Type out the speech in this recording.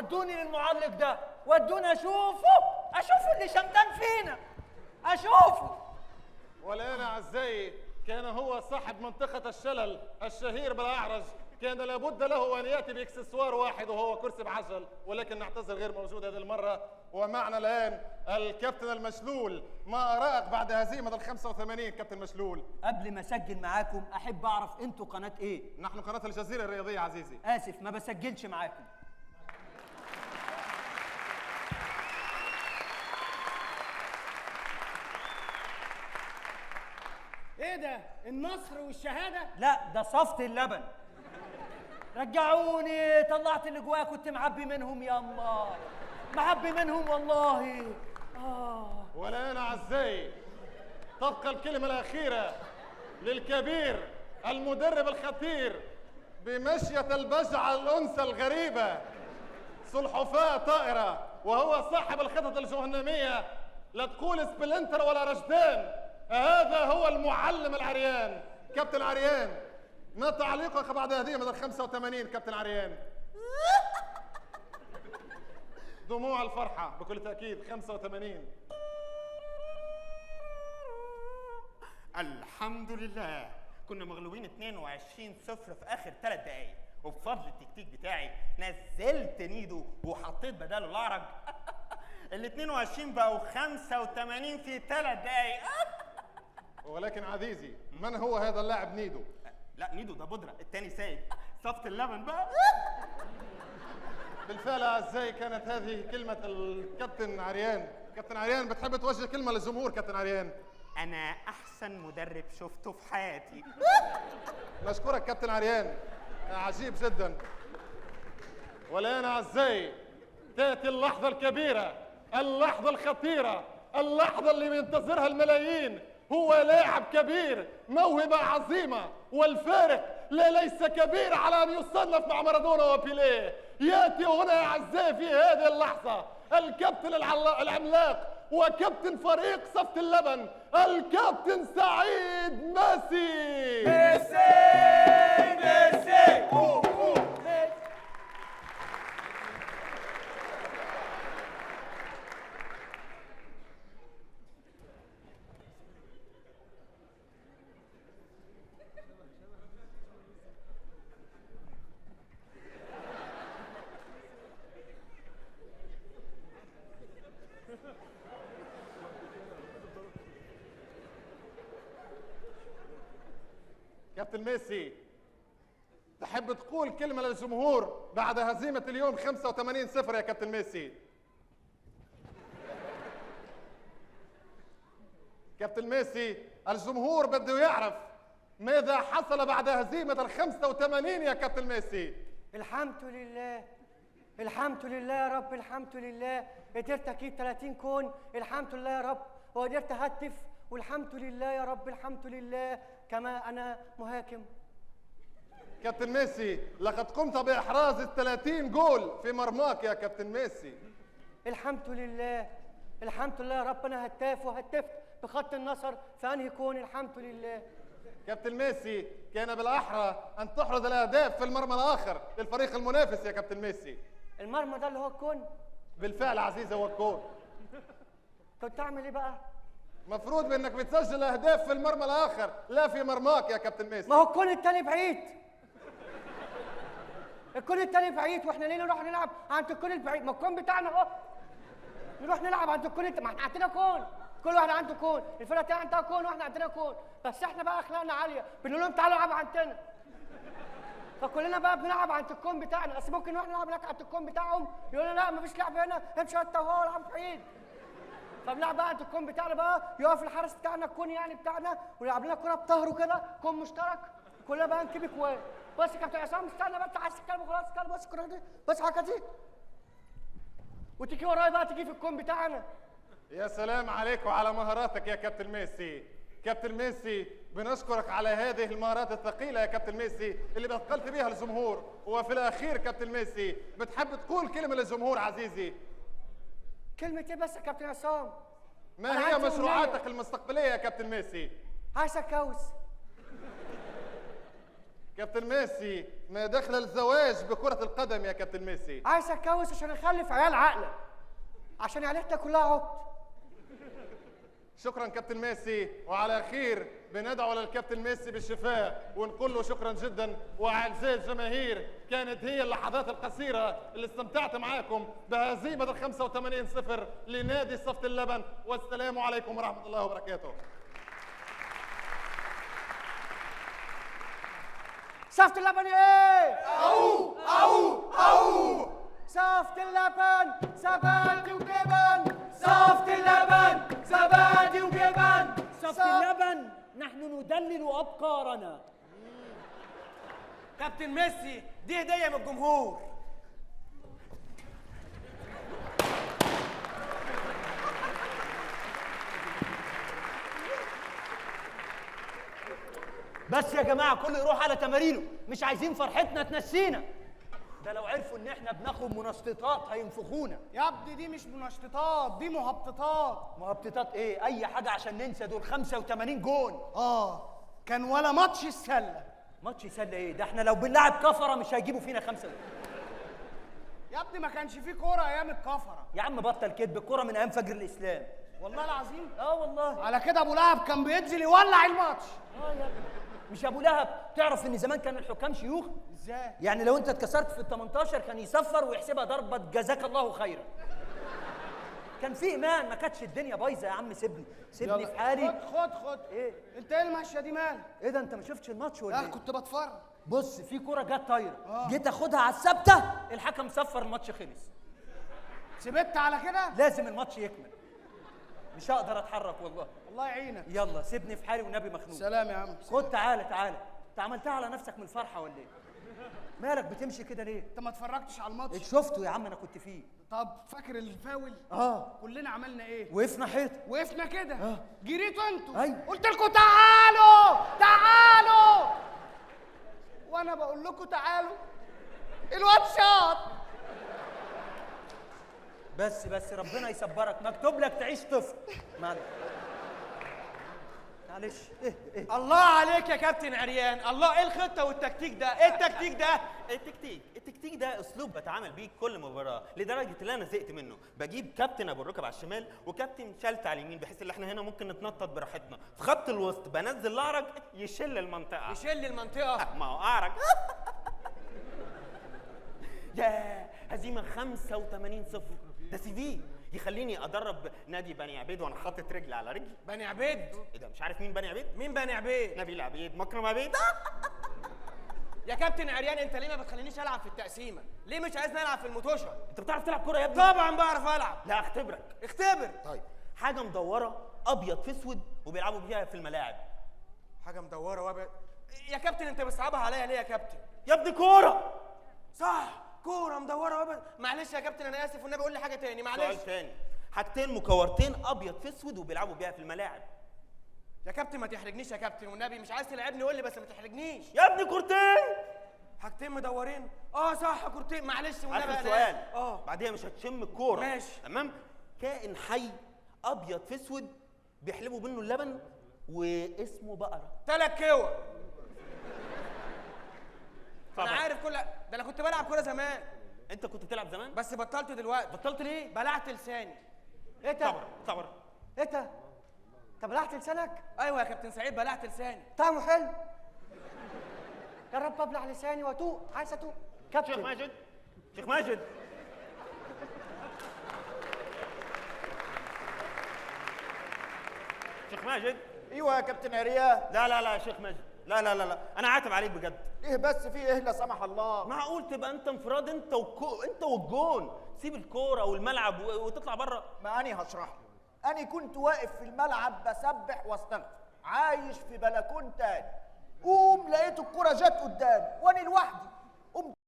ودوني للمعلق ده، ودوني اشوفه، اشوفه اللي شمتان فينا، اشوفه. والآن أعزائي كان هو صاحب منطقة الشلل الشهير بالأعرج، كان لابد له أن يأتي بإكسسوار واحد وهو كرسي بعجل، ولكن نعتذر غير موجود هذه المرة. ومعنا الآن الكابتن المشلول، ما آرائك بعد هزيمة ال 85 كابتن مشلول؟ قبل ما أسجل معاكم أحب أعرف أنتوا قناة إيه؟ نحن قناة الجزيرة الرياضية عزيزي. آسف ما بسجلش معاكم. ايه ده؟ النصر والشهادة؟ لا ده صفت اللبن. رجعوني، طلعت اللي جوايا كنت معبي منهم، ياما معبي منهم والله. والآن أعزائي تبقى الكلمة الأخيرة للكبير المدرب الخطير بمشية البجعة الأنثى الغريبة سلحفاة طائرة، وهو صاحب الخطط الجهنمية، لا تقول سبلنتر ولا رشدان، هذا هو المعلم العريان. كابتن عريان، ما تعليقك بعد هزيمة ال 85 كابتن عريان؟ دموع الفرحة بكل تأكيد. 85. الحمد لله كنا مغلوبين 22-0 في آخر 3 دقايق، وبفضل التكتيك بتاعي نزلت نيدو وحطيت بداله الأعرج. ال 22 بقوا 85 في 3 دقايق. ولكن عزيزي، من هو هذا اللاعب نيدو؟ لا نيدو ده بودرة، التاني سايب صفت اللبن بقى. بالفعل أعزائي كانت هذه كلمة الكابتن عريان. كابتن عريان، بتحب توجه كلمة للجمهور كابتن عريان؟ أنا أحسن مدرب شفته في حياتي. نشكرك كابتن عريان، عجيب جدا. والآن أعزائي تأتي اللحظة الكبيرة، اللحظة الخطيرة، اللحظة اللي بينتظرها الملايين. هو لاعب كبير، موهبة عظيمة، والفارق لا ليس كبير على أن يصنف مع مارادونا وبيليه. يأتي هنا يا أعزائي في هذه اللحظة الكابتن العملاق وكابتن فريق صفت اللبن، الكابتن سعيد ميسي. ميسي ميسي أوه أوه. كابتن ميسي، تحب تقول كلمة للجمهور بعد هزيمة اليوم 85-0 يا كابتن ميسي؟ كابتن ميسي، الجمهور بده يعرف ماذا حصل بعد هزيمة ال 85 يا كابتن ميسي. الحمد لله، الحمد لله يا رب، الحمد لله قدرت اجيب 30 كون، الحمد لله يا رب، وقدرت اهدف، والحمد لله يا رب، الحمد لله، كما أنا مهاجم. كابتن ميسي، لقد قمت بإحراز ال 30 جول في مرماك يا كابتن ميسي. الحمد لله، الحمد لله يا رب، أنا هداف وهدفت بخط النصر في أنهي كون، الحمد لله. كابتن ميسي، كان بالأحرى أن تحرز الأهداف في المرمى الآخر للفريق المنافس يا كابتن ميسي. المرمى ده اللي هو الكون؟ بالفعل عزيزي هو الكون. كنت أعمل إيه بقى؟ مفروض بانك بتسجل اهداف في المرمى الاخر لا في مرماك يا كابتن ميسي. ما هو الكون التاني بعيد، الكون التاني بعيد، واحنا ليه نروح نلعب عند الكون البعيد؟ ما الكون بتاعنا اهو، نروح نلعب عند الكون ما احنا عندنا كون، كل واحد عنده كون، الفرقة التانية عندها كون واحنا عندنا كون، بس احنا بقى اخلاقنا عالية، بنقول لهم تعالوا العبوا عندنا، فكلنا بقى بنلعب عند الكون بتاعنا. اصل ممكن نروح نلعب هناك عند الكون بتاعهم يقولوا لا مفيش لعب هنا، امشي انت وهو العب بعيد. فبنلعب بقى عند الكون بتاعنا بقى، يقف الحارس بتاعنا الكون يعني بتاعنا ويلعب لنا كورة بظهره كده، كون مشترك، كلنا بقى نجيب اجوان. بس يا كابتن عصام استنى بقى، انت عايز تتكلم وخلاص، اتكلم بس الكورة دي، بس الحركة دي، وتيجي ورايا بقى تيجي في الكون بتاعنا. يا سلام عليك وعلى مهاراتك يا كابتن ميسي. كابتن ميسي، بنشكرك على هذه المهارات الثقيلة يا كابتن ميسي اللي بثقلت بيها الجمهور. وفي الأخير كابتن ميسي، بتحب تقول كلمة للجمهور عزيزي؟ كلمة ايه بس يا كابتن عصام؟ ما هي مشروعاتك المستقبلية يا كابتن ميسي؟ عايز اتجوز. كابتن ميسي، ما دخل الزواج بكرة القدم يا كابتن ميسي؟ عايز اتجوز عشان اخلف عيال عاقلة، عشان عيلتنا كلها عبط. شكرا كابتن ميسي، وعلى خير بندعو للكابتن ميسي بالشفاء ونقول له شكرا جدا. واعزائي الجماهير، كانت هي اللحظات القصيرة اللي استمتعت معاكم بهزيمة ال 85-0 لنادي صفت اللبن، والسلام عليكم ورحمة الله وبركاته. صفت اللبن ايه؟ او او او صفت اللبن زبادي وجبن، صفت اللبن زبادي وجبن، صفت اللبن نحن ندلل أبقارنا. كابتن ميسي، دي هديه من الجمهور. بس يا جماعة كله يروح على تمارينه، مش عايزين فرحتنا تنسينا. ده لو عرفوا ان احنا بناخد منشطات هينفخونا. يا ابني دي مش منشطات، دي مهبططات. مهبططات ايه؟ اي حاجة عشان ننسى دول 85 جون. كان ولا ماتش السلة. ماتش سله ايه؟ ده احنا لو بنلعب كفره مش هيجيبوا فينا 5. يا ابني ما كانش فيه كورة ايام الكفرة. يا عم بطل كدب، الكورة من ايام فجر الاسلام. والله العظيم. والله. على كده ابو لهب كان بينزل يولع الماتش. يا ابني مش ابو لهب، تعرف ان زمان كان الحكام شيوخ؟ ازاي؟ يعني لو انت اتكسرت في ال 18 كان يصفر ويحسبها ضربه جزاك الله خيرا. كان في ايمان، ما كانتش الدنيا بايظة يا عم. سيبني سيبني في حالي. خد خد خد. ايه؟ انت ايه الماشية دي مالك؟ ايه ده، انت ما شفتش الماتش ولا لا ايه؟ كنت بتفرج. بص، في كورة جت طايره، جيت اخدها على الثابتة، الحكم صفر، الماتش خلص. سبت على كده؟ لازم الماتش يكمل، مش هقدر اتحرك والله. الله يعينك. يلا سيبني في حالي والنبي مخنوق. سلام يا عم. خد تعالى تعالى، انت عملتها على نفسك من الفرحة ولا ايه؟ مالك بتمشي كده ليه؟ انت ما اتفرجتش على الماتش؟ شفته يا عم، انا كنت فيه. طب فاكر الفاول؟ كلنا عملنا ايه؟ وقفنا حيط. وقفنا كده. جريتوا انتوا. ايوه. قلت لكم تعالوا تعالوا، وانا بقول لكم تعالوا، الواد شاط. بس بس ربنا يصبرك، مكتوب لك تعيش طفل. معلش معلش. ايه ايه. الله عليك يا كابتن عريان، الله. ايه الخطة والتكتيك ده؟ ايه التكتيك ده؟ التكتيك ده اسلوب بتعامل بيه كل مباراة، لدرجة ان انا زهقت منه. بجيب كابتن ابو الركب على الشمال وكابتن شلت على اليمين، بحيث ان احنا هنا ممكن نتنطط براحتنا. في خط الوسط بنزل الاعرج يشل المنطقة. يشل المنطقة؟ ما هو اعرج. يا هزيمة 85-0، ده CV يخليني ادرب نادي بني عبيد وانا حاطط رجل على رجل. بني عبيد؟ ايه ده، مش عارف مين بني عبيد؟ مين بني عبيد؟ نبيل عبيد، مكرم عبيد. يا كابتن عريان، انت ليه ما بتخلينيش العب في التقسيمه؟ ليه مش عايزني العب في الموتوشه؟ انت بتعرف تلعب كورة يا ابني؟ طبعا بعرف العب. لا اختبرك. اختبر. طيب، حاجة مدورة ابيض في اسود وبيلعبوا بيها في الملاعب. حاجة مدورة وابيض؟ يا كابتن انت بتصعبها عليا ليه يا كابتن؟ يا ابني كورة. صح، كورة مدورة وابيض. معلش يا كابتن انا اسف، والنبي قول لي حاجة تاني. معلش. سؤال تاني، حاجتين مكورتين ابيض في اسود وبيلعبوا بيها في الملاعب. يا كابتن ما تحرجنيش يا كابتن والنبي، مش عايز تلعبني قول لي بس ما تحرجنيش. يا ابني كورتين. حاجتين مدورين؟ صح، كورتين. معلش والنبي. اخر سؤال. بعديها مش هتشم الكورة. ماشي. تمام. كائن حي ابيض في اسود بيحلبوا منه اللبن واسمه بقرة. 3 كور. انا عارف كل ده، انا كنت بلعب كورة زمان. انت كنت بتلعب زمان؟ بس بطلت دلوقتي. بطلت ليه؟ بلعت لساني. ايه ده؟ صبر صبر. ايه ده؟ انت بلعت لسانك؟ ايوه يا كابتن سعيد بلعت لساني. طعمه حلو. يا رب ابلع لساني واتوق، عايز اتوق. كابتن شيخ ماجد، شيخ ماجد. شيخ ماجد. ايوه يا كابتن عريان. لا لا لا يا شيخ ماجد، لا لا لا لا، انا عاتب عليك بجد. ايه بس في ايه لا سمح الله؟ معقول تبقى انت انفراد انت انت والجون، تسيب الكورة والملعب وتطلع بره؟ ما اني هشرح لك. اني كنت واقف في الملعب بسبح واستغفر، عايش في بلكون تاني، قوم لقيت الكورة جت قدامي واني لوحدي، قمت